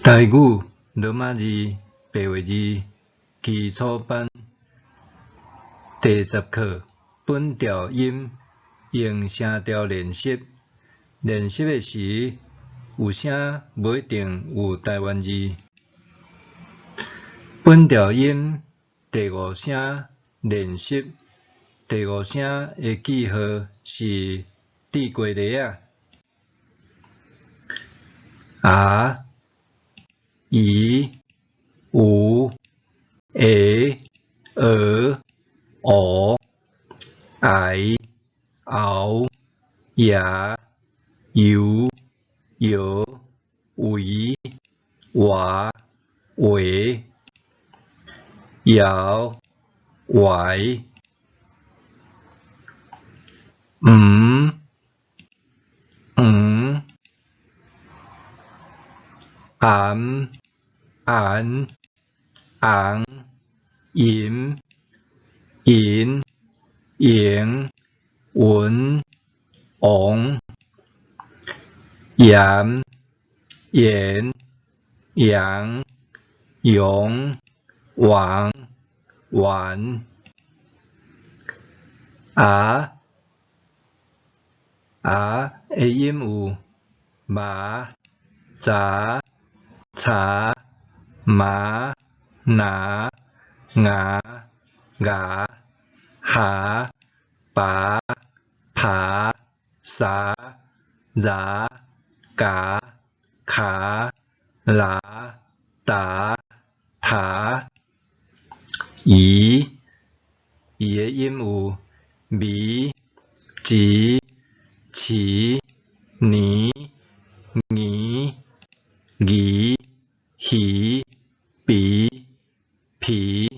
台語羅馬字白話字基礎班第十課本調音用聲調練習。練習的時，有聲無一定有台灣字。本調音第五聲練習，第五聲的記號是甜瓜梨仔。啊、姨、有、會、蚵、烏、癌、鰲、牙、油、搖、圍、活、畫、搖、歪、毋、黃、頷、頷、紅、頤、銀、螢、雲、王、鹽、鹽、陽、陽、王、丸、啊、啊的音有麻、雜、茶、麻、拿、牙、牙、蛤、拔、扒、沙、鑿、咬、卡、拉、達、塔、姨、伊的音有微、膣、臍、年、年、魚、魚、鼻、皮、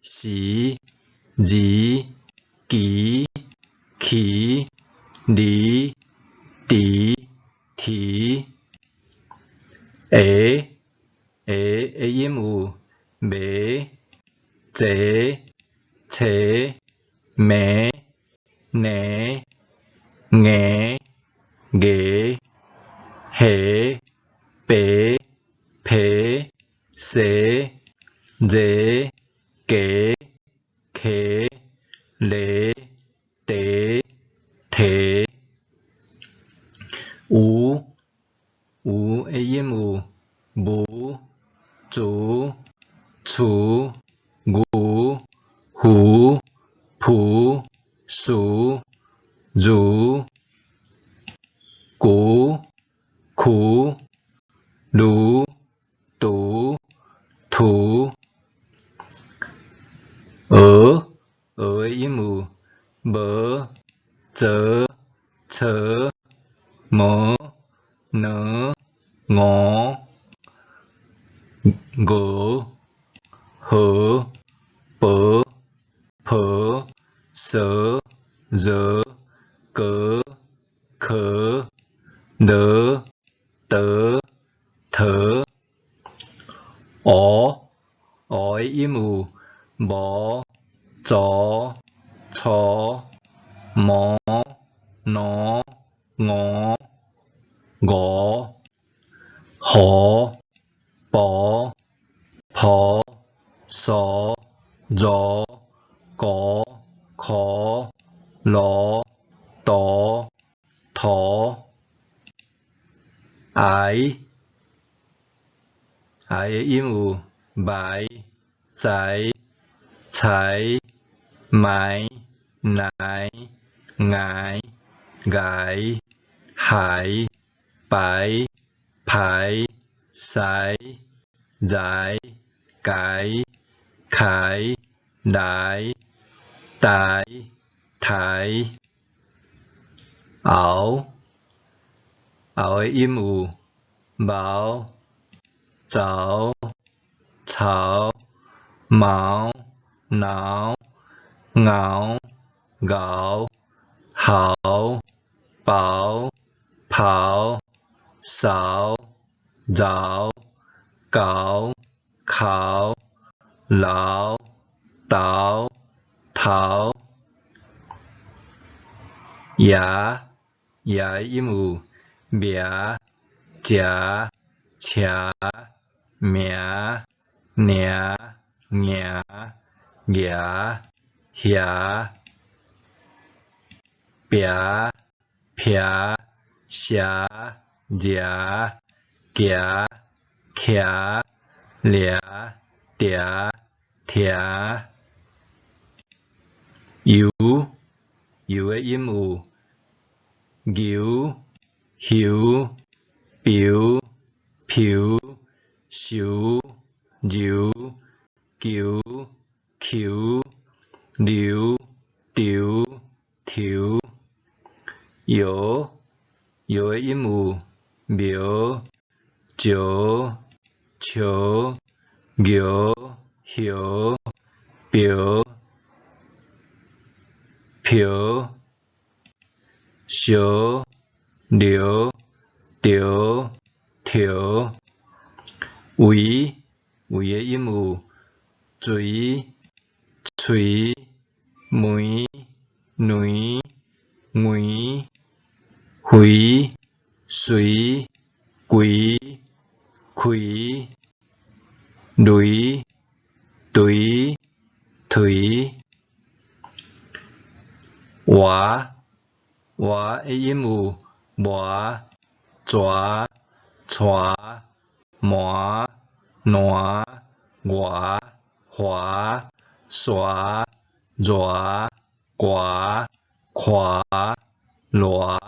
時、字、旗、旗、離、池、蹄、下、下的音有糜、濟、齊、暝、暝、硬、牙、下、白、皮、西、熱、雞、溪、犁、地、提、有、有的音有無、廚、櫥、牛、胡、蒲、欥、如、舊、渠、驢、櫥、塗、蚵、蚵的音有無、趖、蟬、無、糠、鵝、鵝、河、婆、婆、蛇、熱、閣、殼、螺、得、桃、烏、烏的音有無、濁、粗、毛、奴、鵝、吳、河、婆、抱、趖、箩、糊、箍、爐、塗、塗、癌、癌的音有埋、才、才、埋、來、癌、癌、海、白、排、篩、來、改、開、來、台、抬、鰲、鰲的音有茅、鮑、草、毛、撓、熬、熬、豪、薄、刨、掃、饒、猴、哭、老、豆、頭、牙、牙的音有名、食、車、名、領、營、蜈、瓦、蟯、坪、邪、邪、行、徛、掠、埕、埕。油，油的音有油、油、油、浮、泅、揉、球、丘、流、搥、抽。搖，搖的音有苗、石、石、搖、搖、瓢、瓢、燒、流、著、條。圍，圍的音有錘、槌、梅、卵、圍、肥、隨、規、開、雷、槌、槌。活，活的音有磨、蛇、柴、麻、瀾、外、華、沙、熱、寒、看、賴、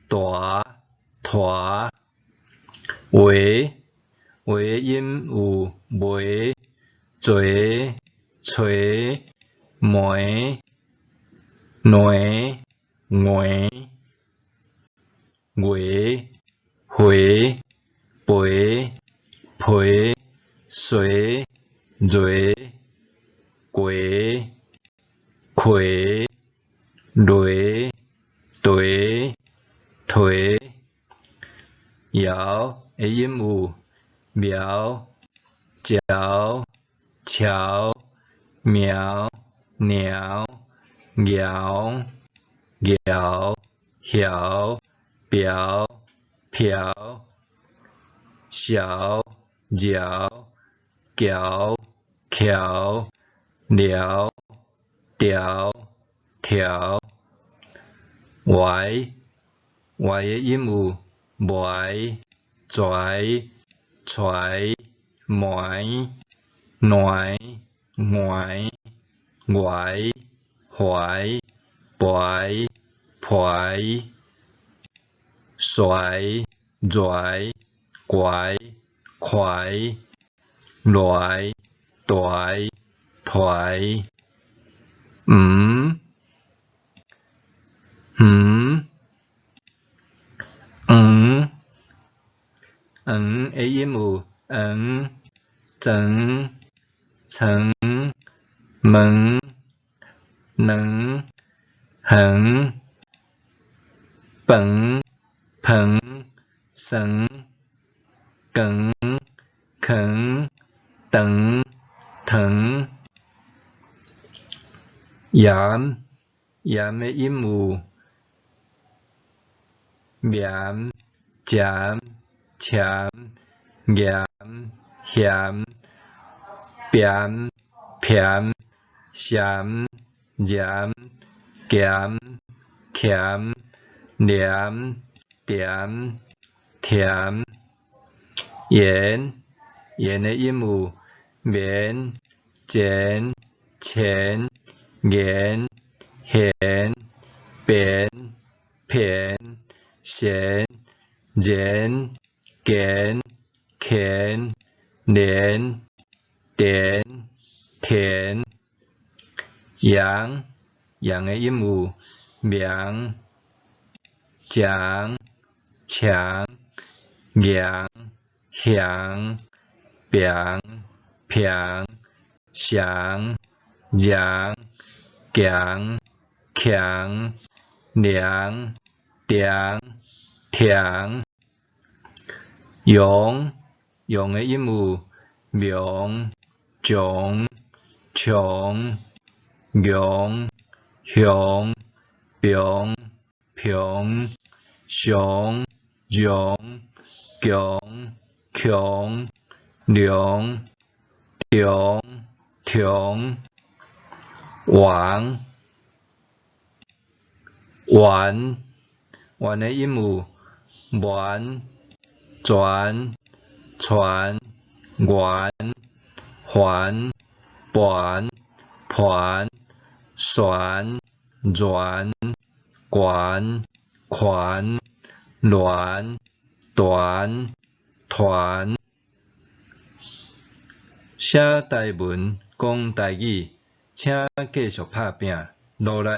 大、團。畫，畫的音有袂、濟、揣、糜、瀾、穢、月、回、陪、皮、趖、臥、雞、溪、螺、蹄、提。搖的音有苗、石、樵、苗、貓、蟯、搖、嬈、瓢、瓢、潲、饒、橋、蹺、寮、牢、條。歪，歪的音有歪、跩、揣、糜、瀾、穢、懷、懷、陪、排、跩、跩、拐、蒯、來、台、團。黃、黃、黃、黃的音有黃、庄、床、門、卵、橫、飯、棚、床、扛、囥、長、糖。鹽，鹽的音有鹽、鹽、攕、鹽、鹹、砭、偏、鹹、鹽、鹹、鹹、鹽、甜、甜。鹽，鹽的音有綿、剪、錢、鹽、鹹、便、片、鹹、鹽、鹹、乾、連、點、田。陽，陽的音有陽、槳、牆、陽、響、平、平、翔、揚、強、強、涼、涼、甜。陽，陽的音有陽、將、強、陽、雄、平、平、上、讓、強、窮、龍、中、蟲、王、丸，丸的音有丸、全、船、圓、環、盤、盤、旋、軟、懸、環、亂、團、團。寫台文，講台語，請繼續拍拚，努力。